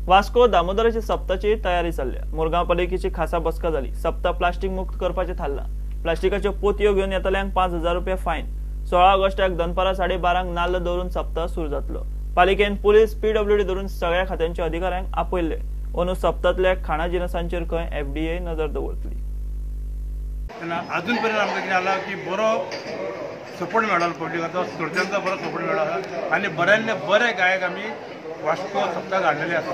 वास्को दामोदराच्या सप्ताची तयारी चल्ल्या. मुरगांव पालिकेची खासा बसका जाली. सप्ता प्लास्टीक मुक्त करपाचें थारलां. प्लास्टिकाच्यो पोतयो घेवन येतल्यांक 5,000 रुपया फायन. 16 ऑगस्टाक दनपारां 12:30 नाल्ल दवरून सप्ता सुरू जातलो. पालिकेन पुलीस पीडब्ल्यूडी धरून सगळ्या खात्यांच्या अधिकाऱ्यांक आपयल्ले. अंदू सप्तांतल्या खाणा जिनसांचेर खंय एफडीए नजर दवरतली. तेन्ना अजून पर्यंत आमकां कितें जाला की बरो सपोर्ट मेळ्ळो पब्लिकाचो, श्रोत्यांचो बरो सपोर्ट मेळ्ळो आनी बऱ्यांतले बरे गायक आमी वास्को सप्ताक हाडलेले आसा.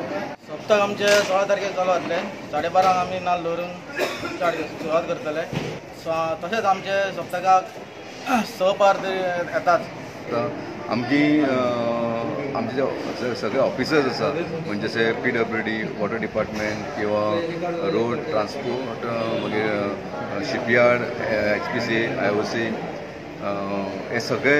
सप्तक आमचे 16 तारखेक चालू जातले. 12:30 आमी नाल्ल दवरून स्टार्ट सुरवात करतले. तशेंच आमचे सप्तकाक 6 पार तरी येताच. आमची आमचे सगळे ऑफिसर्स आसा, म्हणजे जशे पीडब्ल्यूडी, वॉटर डिपार्टमेंट किंवा रोड ट्रान्सपोर्ट, मागीर शिपयार्ड, HPC, IOC, हे सगळे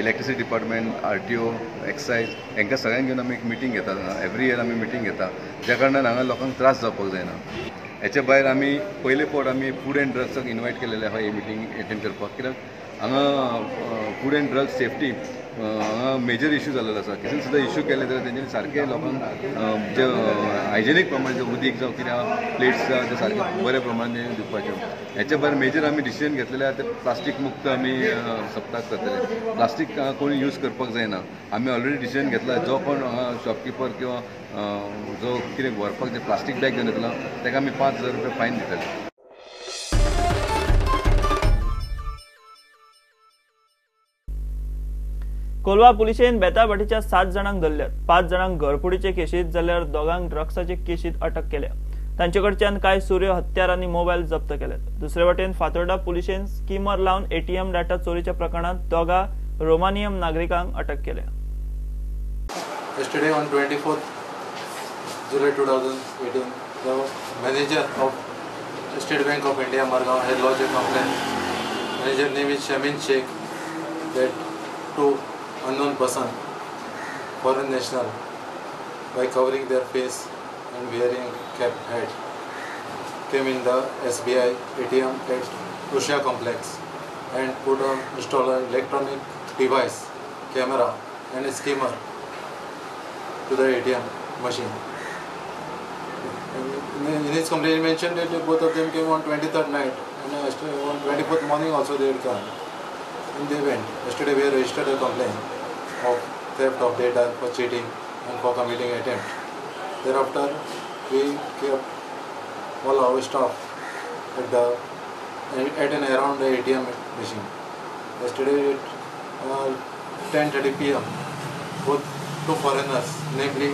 इलेक्ट्रिसिटी डिपार्टमेंट, RTO, excise हांकां सगळ्यांक घेवन आमी एक मिटींग घेता. एवरी इयर आमी मिटींग घेता, ज्या कारणान हांगा लोकांक त्रास जावपाक जायना. हेच्या भायर आमी पयले फावट आमी फूड एंड ड्रग्साक इनवायट केलेले आहा ही मिटींग एटेंड करपाक, कित्याक हांगा फूड एंड ड्रग्स सेफ्टी हांगा मेजर इशू जाल्लो आसा. कितें सुद्दां इशू केले जाल्यार तेंच्यांनी सारकें लोकांक जे हायजेनीक प्रमाणे जे उदीक जावं कितें प्लेट्स जावं ते सारके बऱ्या प्रमाणे दिवपाच्यो. हेच्या भायर मेजर आमी डिसिजन घेतलेले आहा ते प्लास्टीक मुक्त आमी सप्ताक करतले. प्लास्टीक कोणी यूज करपाक जायना. आमी ऑलरेडी डिसिजन घेतला, जो कोण हांगा शॉपकिपर किंवा जो कितें व्हरपाक जे प्लास्टीक बॅग घेवन येतलो ताका आमी 5,000 रुपया फायन दितले. कोलवा पुलिशेन बेताभाटीच्या 7 जाणांक धरल्यात. 5 जाणांक घरफोडीचे केशीत जाल्यार 2 ड्रग्साचे केशीत अटक केल्या. तांचे कडच्यान कांय सुऱ्यो, हत्यार आनी मोबायल जप्त केल्यात. दुसरे वटेन फातोर्डा पुलिशेन स्किमर लावन एटीएम डाटा चोरीच्या प्रकरणात 2 रोमानियम नागरिकांक अटक केल्या. Yesterday on 24th July 2018, the manager of State Bank of India, Margao, had lodged a complaint. Manager name is Shamin Sheikh, that two unknown person, foreign national, by covering their face and wearing cap hat, came in the SBI ATM at Usha complex and put on install an electronic device, camera and a skimmer to the ATM machine. In his complaint, he mentioned that both of them came on 23rd night and on 24th morning also they had come. And they went. Yesterday we registered a complaint of theft of data for cheating and for committing attempt. Thereafter, we kept all our staff at and around the ATM machine. Yesterday at 10:30 p.m., both two foreigners, namely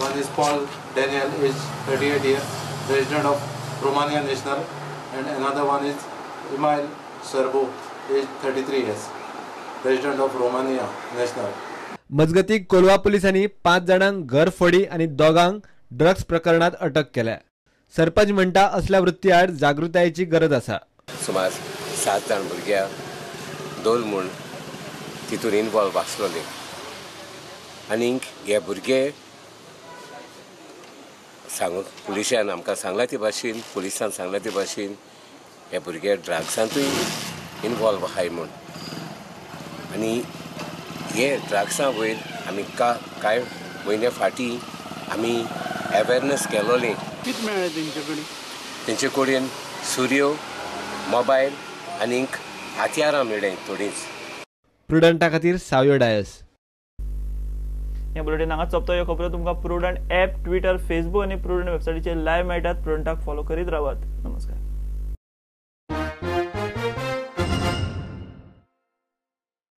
one is Paul Daniel, age 38 years, resident of Romania national, and another one is Emil Serbo, age 33 years, resident of Romania national. मजगती कोलवा पोलिसांनी 5 जाणांक घरफोडी आनी 2 drugs प्रकरणात अटक केल्या. सरपंच म्हणटा असल्या वृत्ती आड जागृतायेची गरज आसा. सुमार 7 जाण भुरग्या दोल म्हूण तितून इनवॉल्व आसलोले आनीक हे भुरगे सांगू पुलिसान आमकां सांगला ते भाशेन, पुलिसान सांगला ते भाशेन हे भुरगे ड्रग्सांतूय इनवॉल्व आहाय म्हूण. आनी हे ड्रग्सां वयर आमी कांय म्हयन्या फाटीं आमी अवेरनेस केलोली. कितें मेळ्ळें तेंचे कडेन? तेंचे कडेन सुरयो, मोबायल आनीक हत्यारां मेळ्ळें थोडींच. प्रुडंटा खातीर सावयो डायस. हे बुलेटीन हांगा सोंपता. ह्यो खबरो तुमकां प्रुडंट ॲप, ट्विटर, फेसबूक आनी प्रुडंट वेबसायटीचेर लायव्ह मेळटात. प्रुडंटाक फॉलो करीत रावात. नमस्कार.